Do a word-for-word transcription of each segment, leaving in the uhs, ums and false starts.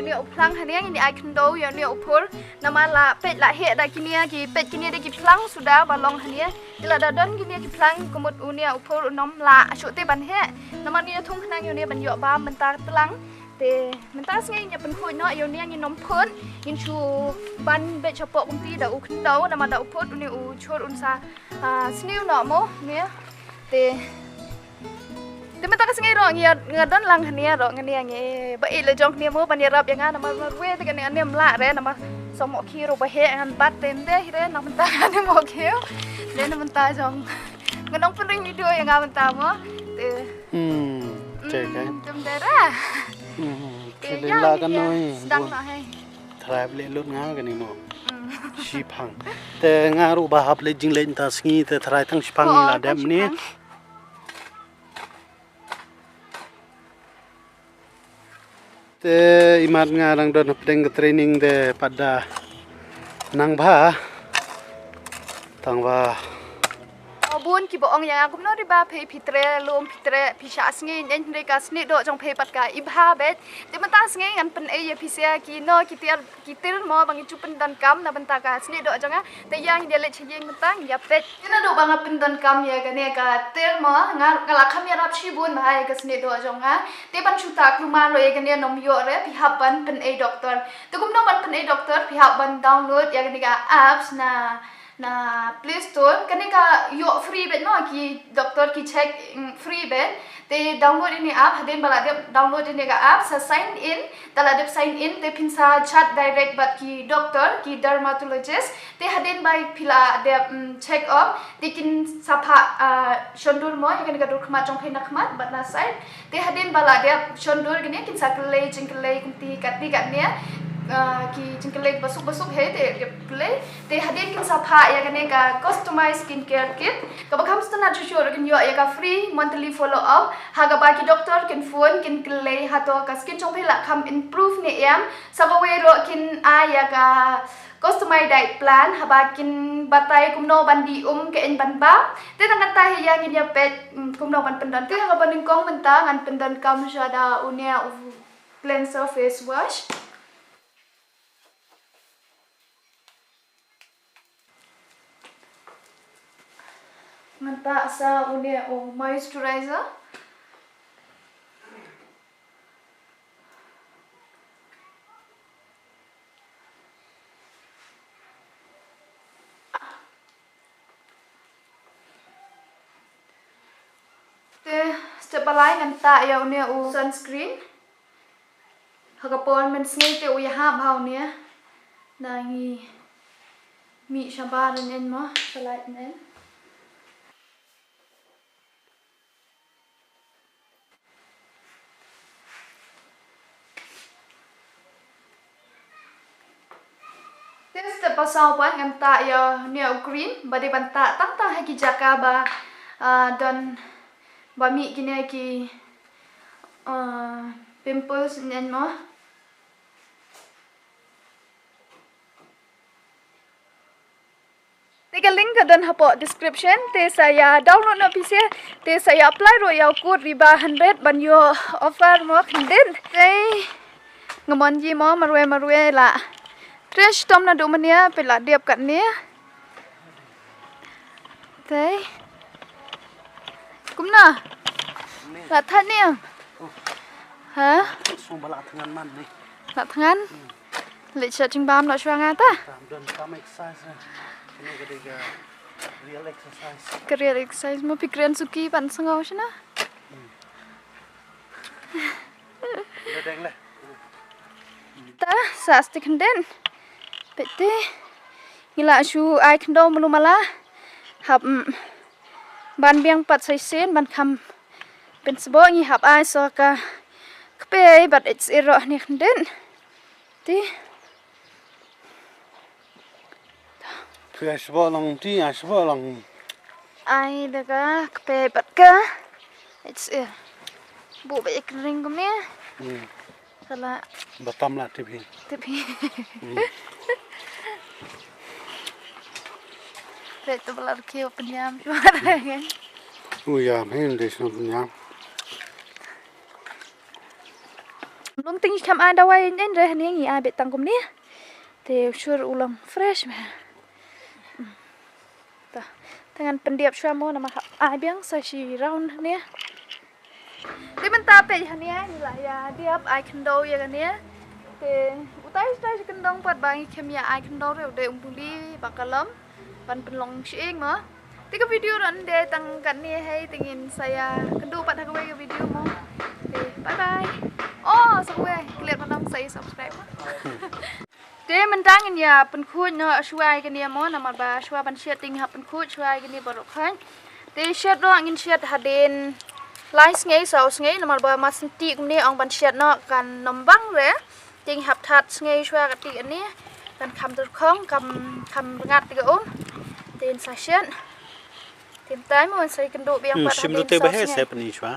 Ïa une u phlang hangne ngin ïa ai khyndew ïa une u phur. Namar la peit la heh da kine ki peit kine da ki phlang suda ba long hangne. Te lada don kine ki phlang kumut une u phur un ym lah shuh te ban heh. Namar ngi ïa thung khnang ïa une ban ïoh bam mynta tlang. Te mynta sngi ngin ïa pynkhuid noh ïa une ngin ym phut. Ngin shu ban beit shapoh kumti da u khyndew namar da u phut une u chur un sa, ah, sniew noh mo ne. Te Te mynta ka sngi ruh ngi ïa, nga don lang hangne ruh, ngan ïa ngi ba ïeit la jong hangne mo ban ïarap ïa nga namar marwei te kane ane mlah re namar song mo khi ruh ba heh ngan bat te ym dei re na mynta ane mo khi. Re na mynta jong. Ngan ong pynring video ïa nga mynta mo. Te Hmm, check eh. Hmm, te ym dei re. Hmm, Te te ïa la ngi ka ïa noi. Sdang noh hei. Tharai ba leh lut nga kane mo. Hmm. Shi phang. Te nga ruh ba hap leh jingleh mynta sngi te tharai tang shi phang Oh, ngi la tang dep shi ni. phang. Te imat nga dang don hapdeng ka training te pat da nang bha. Tang ba. O bun kiba ong ïa nga kumno ri ba phi phi treh lum phi treh phi shah sngi nyen hynrei ka snieh doh jong phi pat ka i bha bet. Te mynta sngi ngan pynei ïa phi sia kino ki tiar ki tir mo ba ngi ju pyndonkam na bynta ka snieh doh jong nga. Te ïa ngi ïa leit sha ïing mynta ngi ïa peit. Te naduh ba nga pyndonkam ïa kane ka tir mo nga nga la kham ïarap shibun bha ïa ka snieh doh jong nga. Te ban shu tah kulmar ruh ïa kane ym ïoh re phi hap ban pynei doktor. Te kumno ban pynei doktor phi hap ban download ïa kane ka apps na na Play Store. Kane ka ïoh free beit mo ki doktor ki check mm, free beit. Te download ïa kane app hadien ba la dep download ïa kane ka app sa sign in. Te la dep sign in te phin sa chat direct bad ki doktor ki dermatologist. Te hadien ba phi la dep mm, check off te kin sa phah ah, shon dur mo ïa kane ka dur khmat jong phi na khmat bad na side. Te hadien ba la dep shon dur kane kin sa kyllei jingkyllei kumti katne katne. Ah, ki jingkyllei ba suk ba suk he te dep kyllei. Te hadien kin sa phah ïa kane ka customized skincare kit. Kaba kham sngewtynnat shuh shuh ruh kin ïoh ïa ka free monthly follow up. Ha kaba ki doktor kin phone kin kyllei hato ka skin jong phi la kham improve ne em. Sa kawei ruh kin ai ïa ka customized diet plan haba kin batai kumno ban die um ka ïeng ban bam. Te tang kata hi ïa ngin ïa peit mm, kumno ban pyndon. Te ha kaba nyngkong mynta ngan pyndonkam shuwa da une u cleanser face wash. Ngan tah sa une u moisturizer. Te step ba lai ngan tah ïa une u sunscreen. Ha ka por mynsngi te u ïahap bha une. Na ngi mih shabar ne mo shalait ne. Te step ba saw pat ngan tah ïa une u cream ba dei ban tah tang tang ha ki jaka ba ah, don ba mih kine ki ah, pimples ne mo. Te ka link ka don hapoh description te sa ïa download noh phi seh te sa ïa apply ruh ïa u code Riba hundred ban ïoh offer mo khyndiat. Te nga mon ji mo marwei marwei la. Tre shitom naduh mynne phi la dep katne. Te kumno? La than ne? Ha? Song ba la thngan man ne. La thngan? Leit sha jingbam noh shuwa nga ta. Tam don tam exercise ne. Kane ka dei ka real exercise. Ka real exercise mo phi kren suki ban sngew shna. Le deng le. Ta sa stick hnden. Pete. Ngi la shu ai khyndew mulu mala. Hap mm, ban biang pat sa shisien ban kham pynsboh ngi hap ai sa ka kpei bad its iro ni hnden. Ti. Phi ai sboh long ti, ai sboh long. Ai da ka kpei bad ka. It's a. Bu ba ik ring kumne. Hmm. Sala. Batam la tibi. Tibi. Hmm. Phi tu bala rkhi pynjam shuwa kan. Uyam hin de shuwa pynjam. Ong ting kam ai dawai nen re ne ngi ai bet tang kumne. Te u shur u long fresh ma. Ta. Tangan pendiap shwa mo namar hap ai biang sa shi round ne. Te mynta peit hangne ngi la ïa diap ai khyndew ïa kane. Te utai utai shi kyndong pat ba ngi khem ïa ai khyndew re u dei umbuli ba ka lom ban pynlong shi ing mo. Te ka video ron de tang kane hei te ngin sa ïa kynduh pat ha kawei ka video mo. Te bye bye. Oh sa kawei klet ma nang sa ïa subscribe mo. Te mynta ngin ïa pynkhuid noh shuwa ïa kane mo namar ba shuwa ban shet te ngin hap pynkhuid shuwa ïa kane baroh khoit. Te shet noh ngin shet hadien lai sngi saw sngi namar ba ma sngewthuh kumne ong ban shet noh kan nym bang re. Te ngin hap that sngi shuwa kati kane kan kham tyrkhong kam kham rngat te ka um. Te ngin sa shet. Te mynta mo ngin sa ïa kynduh biang pat hadien saw sngi. Hmm, shim tu te ba heh se pyni shuwa.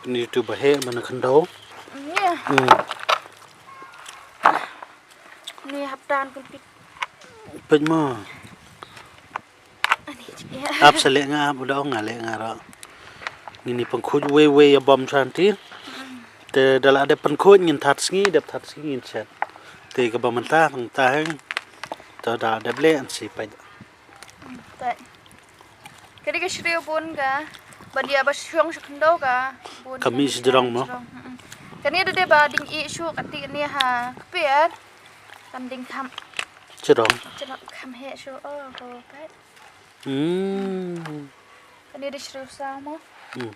Pyni tu ba heh ban khyndew. Hmm, ïa. Hmm. Ni hap tan kun pit. Peit mo. Ani cik ïa. Ap sa leh nga ap u da ong nga leh nga ro. Ngin ïa pynkhuid wei wei ïa bom shanti. Te da la dep pynkhuid ngin that sngi dep that sngi ngin shet. Te kaba mynta mynta heng. Te da la dep leh ngan sa peit. Te. Kane ka shriew bun ka ban ïa ba shong sha khyndew ka bun. Ka mih sha jrong mo. Mm-mm. Kane da dei ba ding ih shu kati kane ha kper. Kan ding kham. Jrong. Jrong kham heh shu oh ho peit. Hmm. Kane da shriew saw mo. Hmm.